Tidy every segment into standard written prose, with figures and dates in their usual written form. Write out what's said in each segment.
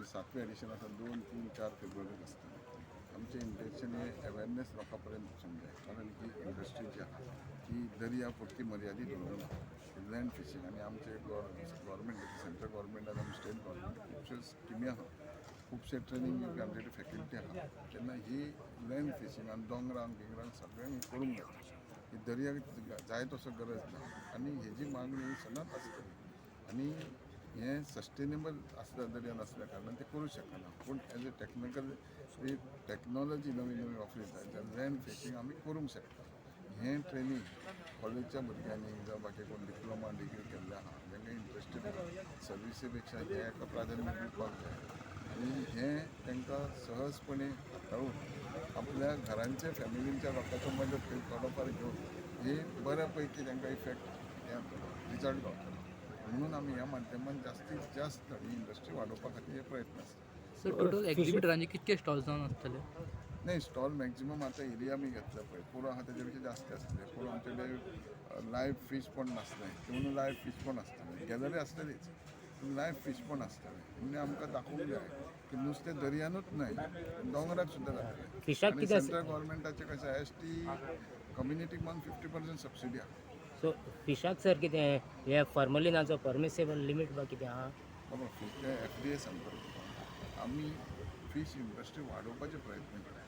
सातवें एडिशन आसा, 2, 3, 4 फेब्रुवारीक आसतलें. आमचें इंटेन्शन हें अवेरनेस लोकां पर्यंत पासूंक जाय, कारण ही इंडस्ट्री जी आहा ती दर्या पुरती मर्यादीत उरूंक ना, लँड फिशींग. आनी आमचे गव्हर्मेंट, सेंट्रल गव्हर्मेंट आनी स्टेट गव्हर्मेंट खुबश्यो स्किमी आहा, खुबशे ट्रेनींग दिवपी आमचे कडेन फॅकल्टी आहा. तेन्ना ही लँड फिशींग आनी दोंगरांक बिंगरांक सगळ्यांक करूंक जाता. ही दर्याक जाय तसो गरज ना आनी हेजी मागणी सदांच आसतली. आनी हें सस्टेनेबल आसल्या, दर्यान आसल्या कारणान तें करूं शकना. पूण एज अ टॅक्निकल टॅक्नॉलॉजी नवी नवी वापरीत जाल्यार लँड फिशींग आमी करूंक शकता. हें ट्रेनींग कॉलेजच्या भुरग्यांनी जावं बाकी कोण डिप्लोमा, डिग्री केल्ले आहा, तांकां इंट्रस्टेड आहा, सर्विसी पेक्षा हें एका प्राधान्य दिवपाक जाय. आनी हें तांकां सहजपणे हाताळून आपल्या घरांच्या, फॅमिलींच्या लोकांचो मदत थोडोफार घेवन हे बऱ्या पैकी तांकां इफेक्ट हें जातलो, रिजल्ट गावतलो. म्हणून आमी ह्या माध्यमान जास्तीत जास्त ही इंडस्ट्री वाडोवपा खातीर हे प्रयत्न आसता. सर, टोटल एक्झिबिटरांचे कितके स्टॉल्स जावन आसतले? नाही, स्टॉल मॅक्झिमम आता एरिया आमी घेतला पळय पुरो आहा, तेजे पेक्षा जास्त आसतले. पूण आमचे कडेन लायव्ह फीश पण नासलें म्हणून लायव्ह फीश पण आसतलें. गॅलरी आसतलीच, पूण लायव्ह फीश पण आसतलें. म्हणजे आमकां दाखोवंक जाय की नुस्तें दर्यानूच न्हय, दोंगराक सुद्दां जातलें. फिशाक आनी कितें आसा? सेंट्रल गव्हर्मेंटाचें कशें, एसटी कम्युनिटीक म्हणून 50% सबसिडी आहा. सो फिशाक सर कितें हे फॉर्मलिनाचो परमिसेबल लिमीट बा कितें आहा? बाबा, फीश ते एफडीए सांगता तुका. आमी फीश इंडस्ट्री वाडोवपाचे प्रयत्न करता.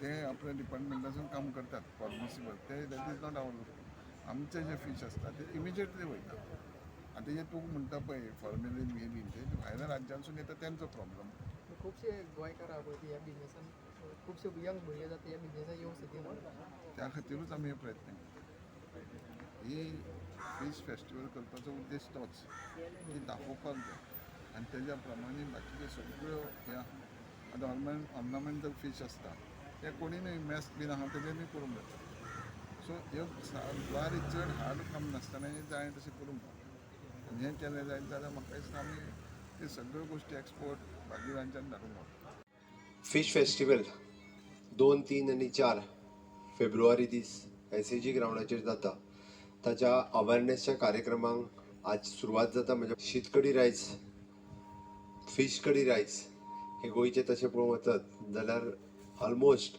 ते आपल्या डिपार्टमेंटासून काम करतात परमिसिबल ते, that is not our. आमचे जे फीश आसता ते इमिजिएटली वयता. आतां हे तूं म्हणटा पळय फॉर्मेलीन बीन, ते भायल्या राज्यांसून येता, तेंचो प्रॉब्लम. खुबशे गोंयकार आहा पळय, ती ह्या बिजनेसान, खुबशे यंग भुरगे जाता, ह्या बिजनेसान येवंक सोदिना. त्या खातीरूच आमी हे प्रयत्न करता. ही फीश फेस्टिवल करपाचो उद्देश तोच की दाखोवपाक जाय आनी तेज्या प्रमाणे बाकीच्यो सगळ्यो हे आहा. आतां ऑर्नामेंटल फीश आसता, ते कोणी न्हय मॅस बीन आहा, तेजेनूय करूंक जाता. सो ह्यो बारीक, चड हार्ड काम नासतना हें जाय तशें करूंक गावता. आनी हें केलें जायत जाल्यार म्हाका दिसता आमी ते सगळ्यो गोश्टी एक्सपोर्ट बाकी राज्यान धाडूंक गावता. फिश फेस्टिवल 2, 3 आनी 4 फेब्रुवारी दीस एसएजी ग्रावंडाचेर जाता. ताच्या अवेरनेसच्या कार्यक्रमांक आज सुरवात जाता. म्हणजे शीतकडी रायस, फीश कडी रायस हे गोंयचे तशें पळोवंक वचत जाल्यार ऑलमोस्ट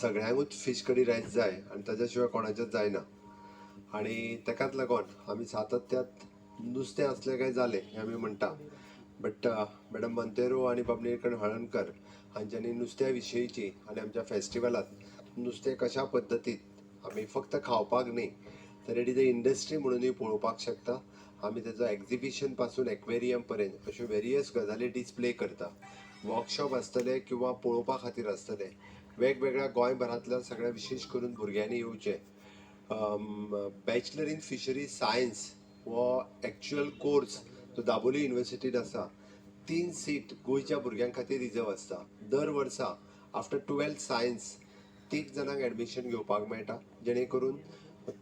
सगळ्यांकूच फीश कडी रायस जाय आनी ताच्या शिवाय कोणाचेंच जायना. आनी ताकाच लागून आमी सातत्यात नुस्तें आसलें काय जालें हें आमी म्हणटा. बट मॅडम मंतेरो आनी बाब निळकंठ हळणकर हांच्यांनी नुस्त्या विशयीची आनी आमच्या फेस्टिवलात नुस्तें कशा पद्दतीत आमी फक्त खावपाक न्ही, तर it is a industry म्हणूनय पळोवपाक शकता आमी. तेजो एक्झिबिशन पासून एक्वेरियम पर्यंत अश्यो वेरियस गजाली डिस्प्ले करता. वर्कशॉप आसतले किंवा पळोवपा खातीर आसतले. वेगवेगळ्या गोंयभरांतल्या सगळ्या, विशेश करून भुरग्यांनी येवचें. बॅचलर इन फिशरी सायन्स हो एक्च्युअल कोर्स जो दाबोली युनिवर्सिटीत आसा, तीन सीट गोंयच्या भुरग्यां खातीर रिजर्व आसता. दर वर्सा आफ्टर 12th science तीग जाणांक एडमिशन घेवपाक मेळटा, जेणे करून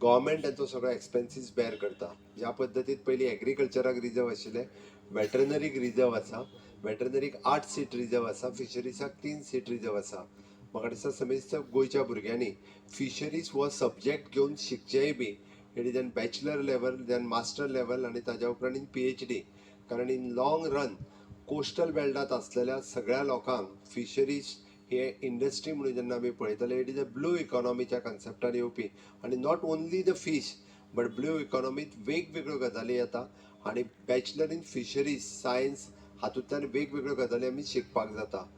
गव्हर्मेंट तांचो सगळो एक्सपेन्सीस बेर करता. ज्या पद्दतीन पयलीं एग्रीकल्चराक रिजर्व आशिल्लें, वेटरनरीक रिजर्व आसा. वेटरनरीक आठ सीट रिजर्व आसा, फिशरीजाक तीन सीट रिजर्व आसा. म्हाका दिसता समेस्त गोंयच्या भुरग्यांनी फिशरीज हो सब्जॅक्ट घेवन शिकचेंय बी. It is an bachelor level, then master level आनी ताज्या उपरांत इन पीएचडी, कारण इन लॉंग रन कोस्टल बेल्टात आसलेल्या सगळ्या लोकांक फिशरीज हे इंडस्ट्री म्हणून जेन्ना आमी पळयतले, it is a blue इकॉनॉमीच्या कन्सेप्टान येवपी. आनी not only the fish but blue इकॉनॉमीत वेगवेगळ्यो गजाली येता आनी बॅचलर इन फिशरीज सायन्स हातूंतल्यान वेगवेगळ्यो गजाली आमी शिकपाक जाता.